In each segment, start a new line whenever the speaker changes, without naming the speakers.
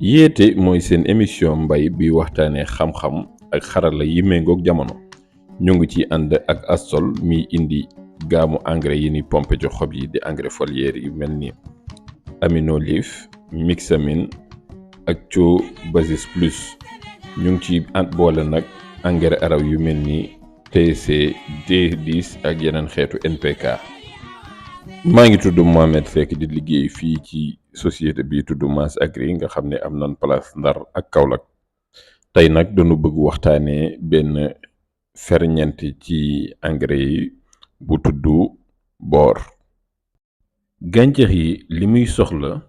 yéete mooy seen émission mbay bi waxtaanee xam-xam ak xarala yi méngoog jamono. ñu ngi ci ànd ak Astol mi indi gaamu engrais yi ni pompe ci xob yi di engrais foliaire yu mel ni Aminolif, Mixamine ak Co Basis Plus. ñu ngi ci boole nag engrais araw yu mel ni TC D10 ak yeneen xeetu NPK. maa ngi tudd Mohamed Seck di liggéey fii ci société bi tudd Mass Agri nga xam ne am nañ place Ndar ak Kaolack. tey nag dañu bëgg waxtaanee benn ferñeent ci engrais yi bu tudd boor. gàncax yi li muy soxla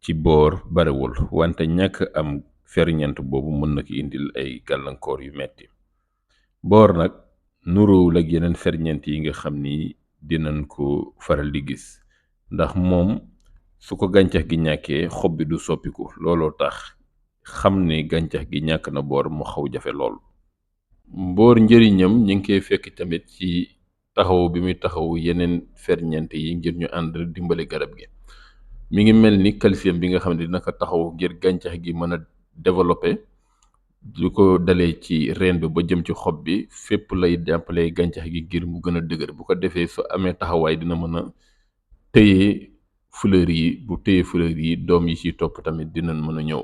ci boor barewul, wante ñàkk am ferñeent boobu mën na ko indil ay gàllankoor yu metti. boor nag nuroowul ak yeneen ferñeent yi nga xam ni dinañ ko faral di gis, ndax moom su ko gàncax gi ñàkkee xob bi du soppiku. looloo tax xam ne gàncax gi ñàkk na boor mu xaw jafe lool. boor njëriñam ñu ngi koy fekk tamit ci taxaw bi muy taxaw yeneen ferñeent yi ngir ñu ànd dimbali garab gi. mi ngi mel ni calcium bi nga xam ne dina ko taxaw ngir gàncax gi mën a développer. lu ko dalee ci reen bi ba jëm ci xob bi fépp lay jàppale gàncax gi ngir mu gën a dëgër. bu ko defee su amee taxawaay dina mën a téye fleur yi. bu téye fleur yi doom yi ci topp tamit dinañ mën a ñëw.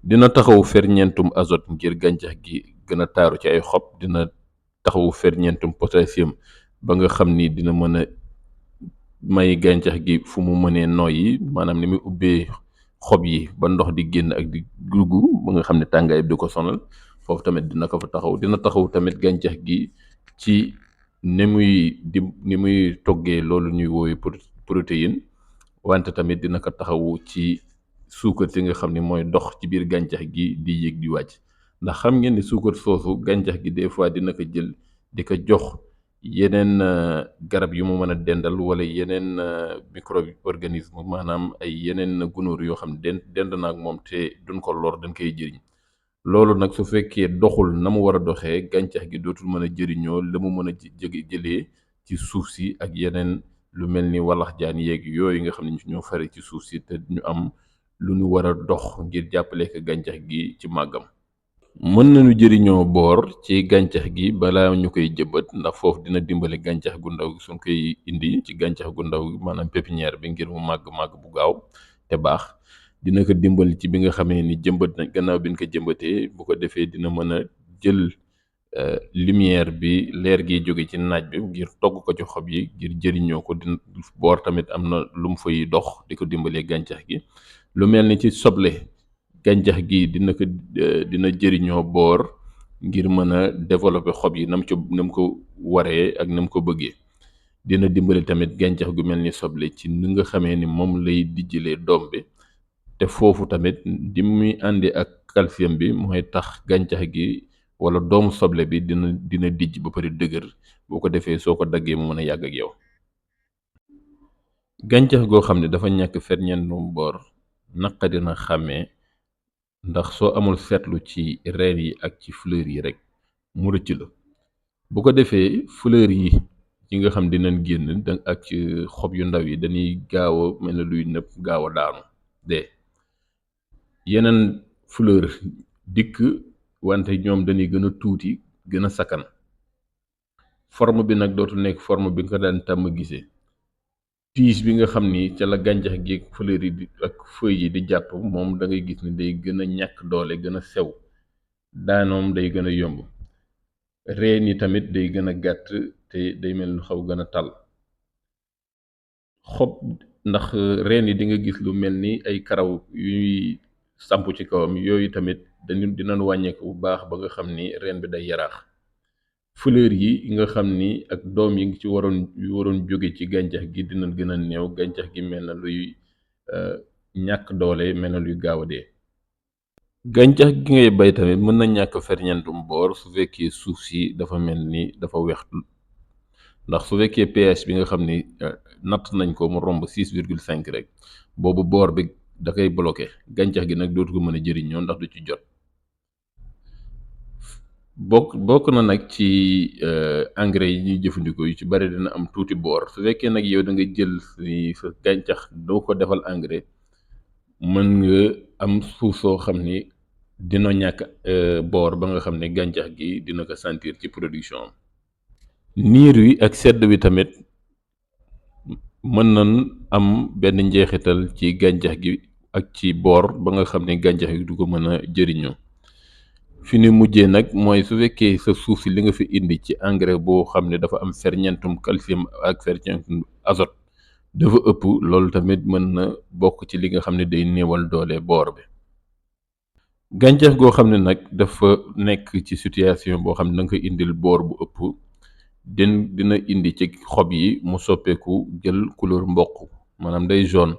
dina taxaw ferñeentum azote ngir gàncax gi gën a taaru ci ay xob. dina taxawu ferñeentum potassium ba nga xam ni dina mën a may gàncax gi fu mu mënee noyyi, maanaam ni muy ubbee xob yi ba ndox di génn ak di dugg ba nga xam ne tàngaay bi du ko sonal. foofu tamit dina ko fa taxaw. dina taxaw tamit gàncax gi ci ni muy toggee loolu ñuy woowe protéine, wante tamit dina ko taxawu ci suukar si nga xam ni mooy dox ci biir gàncax gi di yéeg di wàcc. ndax xam ngeen ni suukar soosu gàncax gi des fois dina ko jël di ko jox yeneen garab yu mu mën a dendal wala yeneen micro-organisme, maanaam ay yeneen gunóor yoo xam ne dend na ak moom te duñ ko lor, dañ koy jëriñ. loolu nag su fekkee doxul na mu war a doxee, gàncax gi dootul mën a jëriñoo la mu mën a jëlee ci suuf si ak yeneen lu mel ni walax jaan yeeg yooyu nga xam ne ñoo fare ci suuf si te ñu am lu ñu war a dox ngir jàppale ko gàncax gi ci màggam. mën nañu jëriñoo boor ci gàncax gi balaa ñu koy jëmbat, ndax foofu dina dimbale gàncax gu ndaw suñ koy indi ci gàncax gu ndaw maanaam pépinière bi ngir mu màgg bu gaaw te baax. dina ko dimbali ci bi nga xamee ni jëmbat na, gannaaw bi ñu ko jëmbatee, bu ko defee dina mën a jël lumière bi, leer gi jóge ci naaj bi ngir togg ko ci xob yi ngir jëriñoo ko. dina boor tamit am na lu mu fay dox di ko dimbalee gàncax gi. lu mel ni ci soble, gàncax gi dina jëriñoo boor ngir mën a développer xob yi nam ko waree ak nam ko bëggee. dina dimbali tamit gàncax gu mel ni soble ci ni nga xamee ni moom lay dijjalee doom bi. te foofu tamit di muy àndi ak calcium bi mooy tax gàncax gi wala doomu soble bi dina dijj ba pare dëgër. boo ko defee soo ko daggee mu mën a yàgg ak yow. gàncax goo xam ne dafa ñàkk ferñeentum boor naqari na xàmmee, ndax soo amul seetlu ci reen yi ak ci fleur yi rek mu rëcc la. bu ko defee fleur yi nga xam dinañ génn ak xob yu ndaw yi dañuy gaaw a mel ne luy nëpp, gaaw a daanu de. yeneen fleur dikk, wante ñoom dañuy gën a tuuti, gën a sakkan. forme bi nag dootu nekk forme bi nga ko daan tàmm gisee. tige bi nga xam ni ca la gàncax gi ak fleur yi ak feuilles yi di jàpp, moom da ngay gis ni day gën a ñàkk doole, gën a sew. daanoom day gën a yomb. reen yi tamit day gën a gàtt te day mel lu xaw gën a tal xob, ndax reen yi di nga gis lu mel ni ay karaw yuy samp ci kawam. yooyu tamit dinañ wàññeeku bu baax ba nga xam ni reen bi day yaraax. fleur yi nga xam ni ak doom yi ngi ci waroon jóge ci gàncax gi dinañ gën a néew. gàncax gi mel na luy ñàkk doole, mel na luy gaaw a dee. gàncax gi ngay bay tamit mën na ñàkk ferñeentum boor su fekkee suuf si dafa mel ni dafa weex. ndax su fekkee pH bi nga xam ni natt nañ ko mu romb 6,5 rek, boobu boor bi da koy bloqué. gàncax gi nag dootu ko mën a jëriñoo ndax du ci jot. bokk na nag ci engrais yi ñuy jëfandikoo yu ci bari dina am tuuti boor. su fekkee nag yow da nga jël sa gàncax doo ko defal engrais, mën nga am suuf soo xam ni dina ñàkk boor ba nga xam ne gàncax gi dina ko sentir ci production am. niir wi ak sedd wi tamit mën nañ am benn njeexital ci gàncax gi ak ci boor ba nga xam ne gàncax gi du ko mën a jëriñoo. fi ñu mujjee nag mooy su fekkee sa suuf si li nga fi indi ci engrais boo xam ne dafa am ferñeentum calcium ak ferñeentum azote dafa ëpp, loolu tamit mën na bokk ci li nga xam ne day néewal doole boor bi. gàncax goo xam ne nag dafa nekk ci situation boo xam ne da nga koy indil boor bu ëpp, dina indi ci xob yi mu soppeeku jël couleur mboq, maanaam day jaune.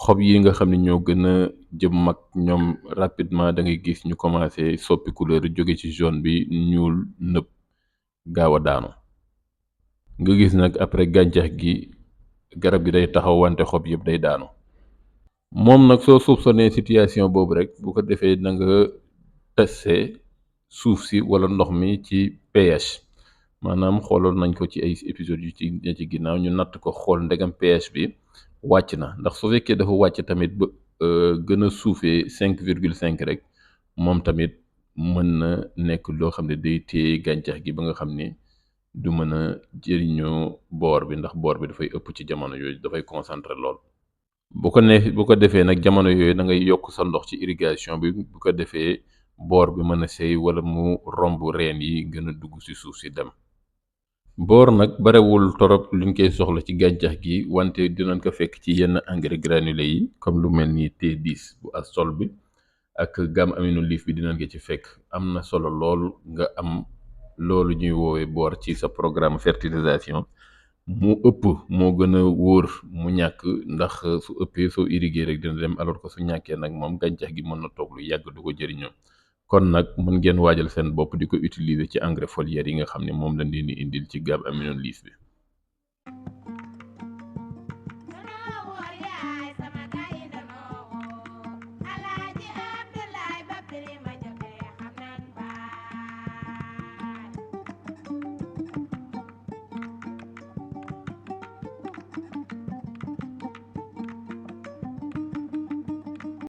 xob yi nga xam ne ñoo gën a jëm mag ñoom rapidement da ngay gis ñu commencé soppi couleur jóge ci jaune bi ñuul nëb gaaw a daanu. nga gis nag après gàncax gi garab gi day taxaw wante xob yëpp day daanu. moom nag soo soupçonné situation boobu rek bu ko defee na nga testé suuf si wala ndox mi ci pH. maanaam xooloon nañ ko ci ay épisodes yu ci ginnaaw ñu natt ko xool ndegam pH bi wàcc na, ndax su fekkee dafa wàcc tamit ba gën a suufee 5,5 rek moom tamit mën na nekk loo xam ne day téye gàncax gi ba nga xam ni du mën a jëriñoo boor bi, ndax boor bi dafay ëpp ci jamono yooyu, dafay concentré lool. bu ko defee nag jamono yooyu da ngay yokk sa ndox ci irrigation bi, bu ko defee boor bi mën a seey wala mu romb reen yi gën a dugg ci suuf si dem. boor nag barewul torop luñ koy soxla ci gàncax gi, wante dinañ ko fekk ci yenn engrais granulé yi comme lu mel ni T10 bu Astol bi ak gamme aminolif bi dinañ ko ci fekk. am na solo lool nga am loolu ñuy woowee boor ci sa programme fertilisation. mu ëpp moo gën a wóor mu ñàkk, ndax su ëppee soo irrigué rek dina dem, alors que su ñàkkee nag moom gàncax gi mën na toog lu yàgg du ko jëriñoo. kon nag mën ngeen waajal seen bopp di ko utiliser ci engrais foliaire yi nga xam ne moom lañ leen di indil ci gamme aminolif bi.